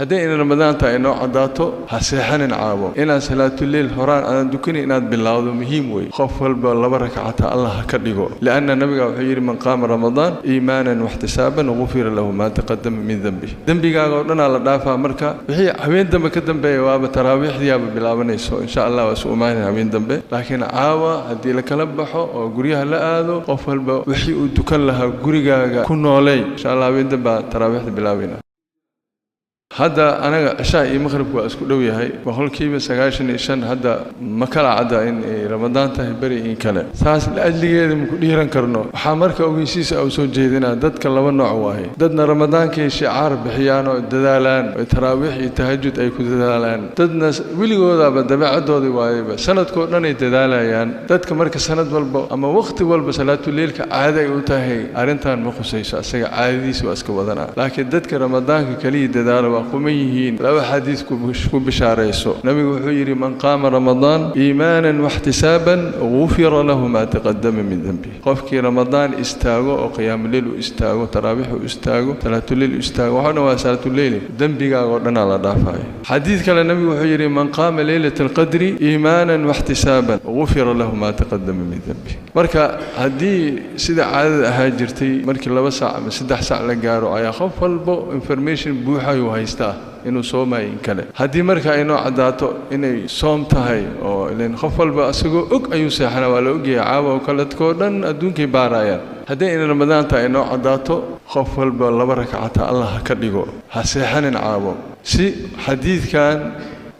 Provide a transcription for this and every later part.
Haddii in Ramadaanta ay noo caddaato, ha seexanin caawo. Inaad salaatuleyl horaan aadan dukanin inaad bilowdo muhiim wey. Qof walba 2 rakcata Allah ha ka dhigo, lianna nabiga wuxuu yidhi man qaama Ramadaan iimaanan waxtisaaban gufira lahu maa taqadama min dembih. Dembigaaga oo dhanaa la dhaafaa. Marka wixii habeen dambe ka dambeeya waaba taraawiixdiyaaba bilaabanayso, insha Allah waa isu imaanay habeen dambe. Laakiin caawa haddii la kala baxo oo guryaha la aado, qof walba wixii uu dukan lahaa gurigaaga ku nooleey. Insha Allah habeen dambe baa taraawiixda bilaabayna. Hadda anaga cishaa iyo maqhribku waa isku dhow yahay, 95% hadda ma kala cadda in ay Ramadaan tahay beri in kale. Saas laajligeeda maku dhiiran karno. Waxaa marka ogeysiisa u soo jeedinaa dadka 2 nooc waaye. Dadna Ramadaankay shicaar bixiyaan oo dadaalaan oo taraawiix iyo tahajud ay ku dadaalaan, dadna weligoodaba dabeecadoodii waayeba sanadkoo dhan ay dadaalayaan. Dadka marka sanad walba ama waqti walba salaatuleylka caado ay u tahay, arrintan ma khusayso, asaga caadadiisa waa iska wadanaa. Laakiin dadka Ramadaanka kaliya dadaala waa quman yihiin. 2 xadiis ku bishaarayso. Nabigu wuxuu yidhi man qaama Ramadaan iimaanan waxtisaaban gufira lahu maa taqadama min dembih. Qofkii Ramadaan istaago oo qiyaamuleyl u istaago, taraawiix u istaago, salaatuleyl u istaago, waxoo dhan waa salaatuleyl, dembigaaga oo dhanaa la dhaafayo. Xadiid kale nabigu wuxuu yidhi man qaama leylata alqadri iimaanan waxtisaaban gufira lahu maa taqadama min dembih. Marka haddii sida caadada ahaa jirtay markii 2 saac ama 3 saac la gaaro ayaa qof walbo information buuxayuu haystaa inuu soomayo in kale. Haddii marka ay noo caddaato inay soom tahay oo ileen qof walba asagoo og ayuu seexanaa, waa la ogyahay caawa oo kale dadkoo dhan adduunkay baarayaan. Haddii in Ramadaanta ay noo caddaato, qof walba 2 rakcata Allah ha ka dhigo, ha seexanin caawo, si xadiidkan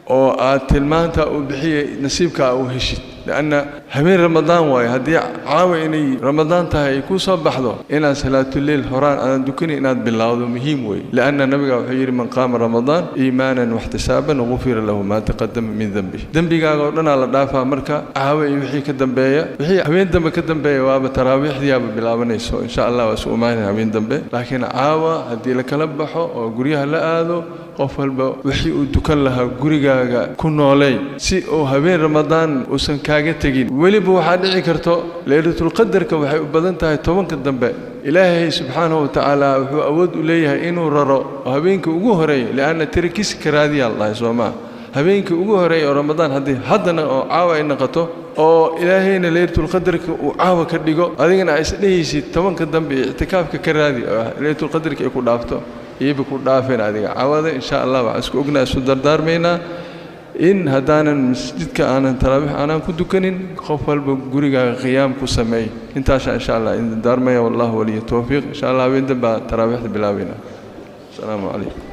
oo aad tilmaanta u bixiyay nasiibkaa u heshid. Lianna habeen Ramadaan waaye, haddii caawa inay Ramadaan tahay ay kuu soo baxdo, inaad salaatuleyl horaan aadan dukanin inaad bilowdo muhiim wey. Lianna nabiga wuxuu yidhi man qaama Ramadaan iimaanan waxtisaaban gufira lahu maa taqadama min dembih. Dembigaaga oo dhanaa la dhaafaa. Marka caawa iyo wixii ka dambeeya, wixii habeen dambe ka dambeeya waaba taraawiixdiyaaba bilaabanayso, insha Allah waa isu imaanay habeen dambe. Laakiin caawa haddii la kala baxo oo guryaha la aado, qof walba wixii uu dukan lahaa gurigaaga ku nooleey, si uu habeen Ramadaan uusan kaaga tegin. Weliba waxaa dhici karto leylatulqadarka waxay u badan tahay 10ka dambe. Ilaahay subxaanahu watacaala wuxuu awood u leeyahay inuu raro oo habeenkii ugu horeeyay, lianna tirikisi karaadiyaa la dhahay soomaa. Habeenkii ugu horeeyay oo Ramadaan haddii haddana oo caawa ay noqoto oo ilaahayna leylatulqadarka uu caawa ka dhigo, adigana ay isdhehaysid 10ka dambe iyo ictikaafka ka raadi oo leylatulqadarka ay ku dhaafto, iyaba ku dhaafeen adiga caawada. Insha Allah waxaan isku ognaa, isu dardaarmaynaa in haddaanan masjidka aanan taraawiix aanan ku dukanin, qof walba gurigaaga qiyaam ku sameey. Intaashaa insha Allah idin dardaarmaya. Wallahu waliyu towfiiq. Insha Allah habeen dambe baa taraawiixda bilaabayna. Asalaamu calaykum.